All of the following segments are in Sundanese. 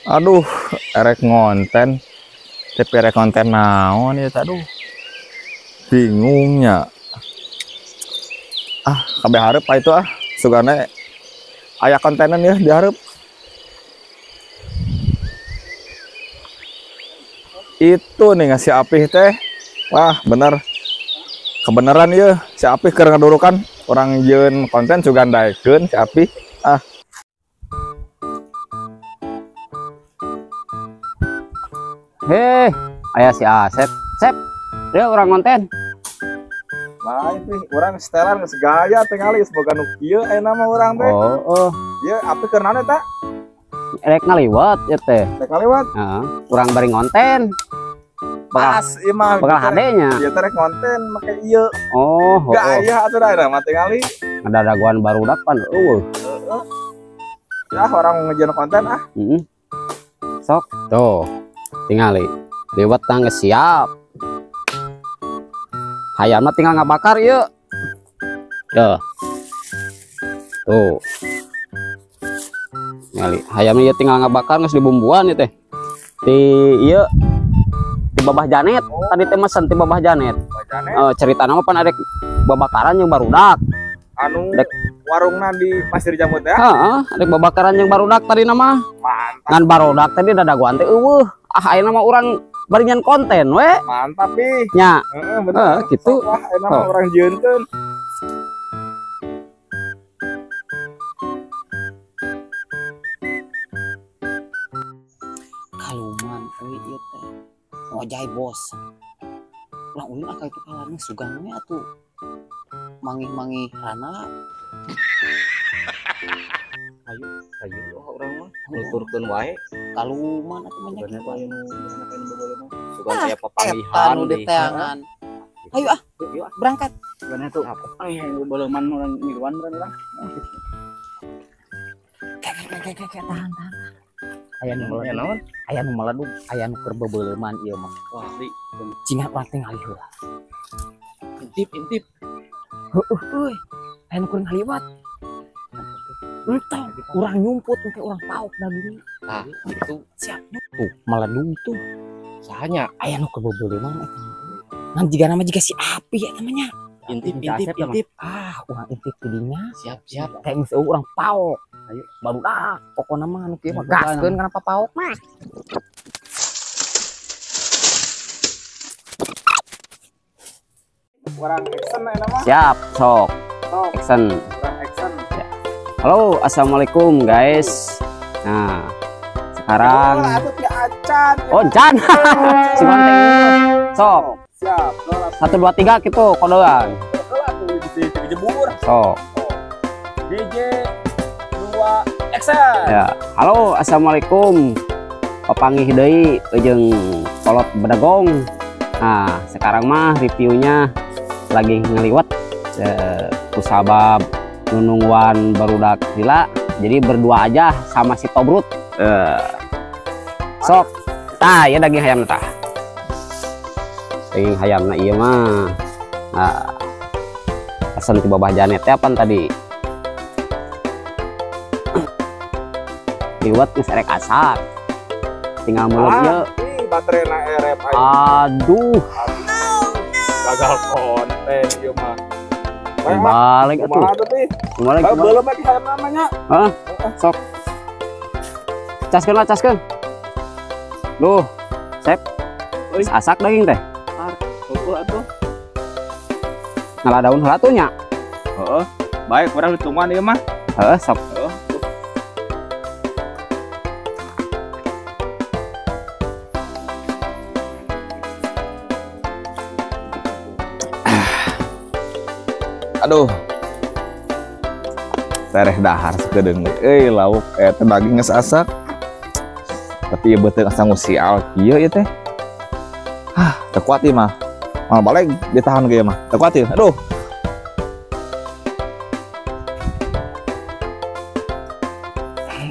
Aduh, erek ngonten. Tapi erek konten naon ya, aduh. Bingungnya. Ah, kabeh hareup itu ah. Sugane aya kontenan ya dihareup. Itu nih ngasih Apih teh. Wah, bener. Kebenaran ya, si Apih keur ngadurukan orang jieun konten sugan daekeun si Apih. Ah. Heh, aya si Asep. Sep, dia orang konten. Lain nih, orang setelan geus gaya tingali semoga nu kieu ayeuna mah urang teh. Oh, oh. Ieu Apih keur naon eta? Rek ngaliwat ieu teh. Rek ngaliwat? Heeh, urang bari ngonten. Pas ieu mah bakal hade nya. Ieu teh rek ngonten make ieu. Oh, gaya atuh da mah tingali. Ada dagoan barudak pan eueuh. Heeh. Ya orang ngejeun konten ah. Heeh. Sok tuh. Tingali. Liwat tang geus siap. Hayamna tinggal ngabakar ieu. Tuh. Tuh. Tingali, hayamna ieu tinggal ngabakar geus dibumbuan ieu teh. Ti ieu ti Babah Janet. Oh. Tadi teh mesen ti Babah Janet. Babah Janet. Ceritana mah pan arek babakaran jeung barudak. Anu dek warungna di Pasir Jambu teh. Heeh, arek babakaran jeung barudak tadi nama. Mantap. Ngan barudak tadi dadagoan teh eueuh. Ah ayeuna mah urang bari nyen konten we. Mantap ih. Nya. Heeh, bener. Gitu. Wah, ayeuna mah urang jieunkeun. Kaluman euy ieu teh. Ngojay bos. Ulah ulin ah ka itu kalarnya sugan we atuh. Mangih-mangih rana. Ayo, ayo urang mah nuturkeun wae. Kaluman atuh mah nya kitu. Sugan aya papanggihan nu diteangan. Ayo ah, berangkat. Sugan atuh. Ay, boleuman urang ngiluan urang. Kek tahan tahan. Aya nu naon? Aya nu maladug, aya nu keur bebeuleman ieu mah. Wah, asli. Cingat urang teh ngalih heula. Intip, intip. Heueuh euy. Aya nu keur ngaliwat. Entah, urang nyumput engke urang paok dagingna. Tah, itu siap. Tuh, maladug tuh. Sahanya aya nu keur bebeuleman eta. Ngan jigana mah jiga si Apih eta mah nya. Intip, intip, intip. Ah, urang intip ti dinya. Siap, siap. Kayak geus urang paok. Ayo, barudak pokona mah anu kieu mah gaskeun kana papaok mah. Urang action ayeuna mah. Siap, sok. Action. Urang action. Ya. Halo, assalamualaikum guys. Nah, sekarang oh, Jan. Si Banteng. Sok. Siap. 1 2 3 gitu kodoan. Jebur. Sok. DJ 2 action. Ya. Halo, assalamualaikum. Papanggih deui jeung kolot bedegong. Nah, sekarang mah reviewnya lagi ngeliwat kusabab nunungwan barudak gila. Jadi berdua aja sama si Tobrut. Sok. Tah, ya daging hayam tah. Daging hayamna ieu mah. Nah, pesen ti Babah Janet teh apaan tadi? Liwat geus erek asak. Tinggal mulut ieu. Baterena erep aing. Aduh. Gagal konten ieu mah. Balik atuh. Balik. Belum lagi hayam namanya. Heeh. Sok. Caskeun lah, caskeun. Duh, sep. Asak daging teh. Heueuh atuh. Ngala daun heula tuh nya. Heeh. Baik, urang ditungguan ieu mah. Heeh, sok. Heeh. Aduh. Tereh dahar sakedeung euy lauk eta daging geus asak. Tapi ieu beuteung asa ngusial kieu ieu teh. Hah, teu kuat ieu mah. Mal balik ditahan ge mah. Teu kuat ieu. Aduh.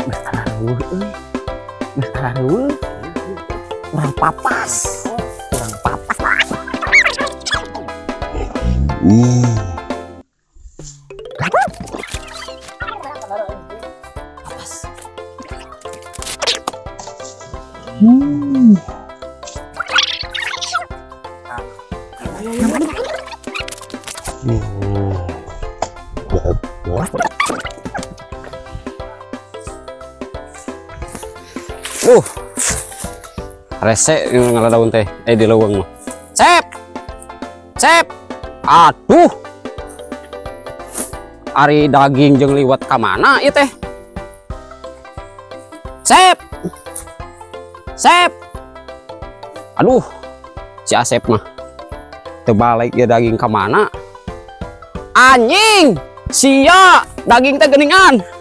Geus tarareueuh euy. Geus tarareueuh. Urang papas. Urang papas. Papas. Rese ngala daun teh di leuweung mah. Sep. Sep. Aduh. Ari daging jeung liwet ka mana ieu teh? Sep. Sep. Aduh. Si Asep mah teu balik ieu daging ka mana? Anjing, sia daging teh geuningan.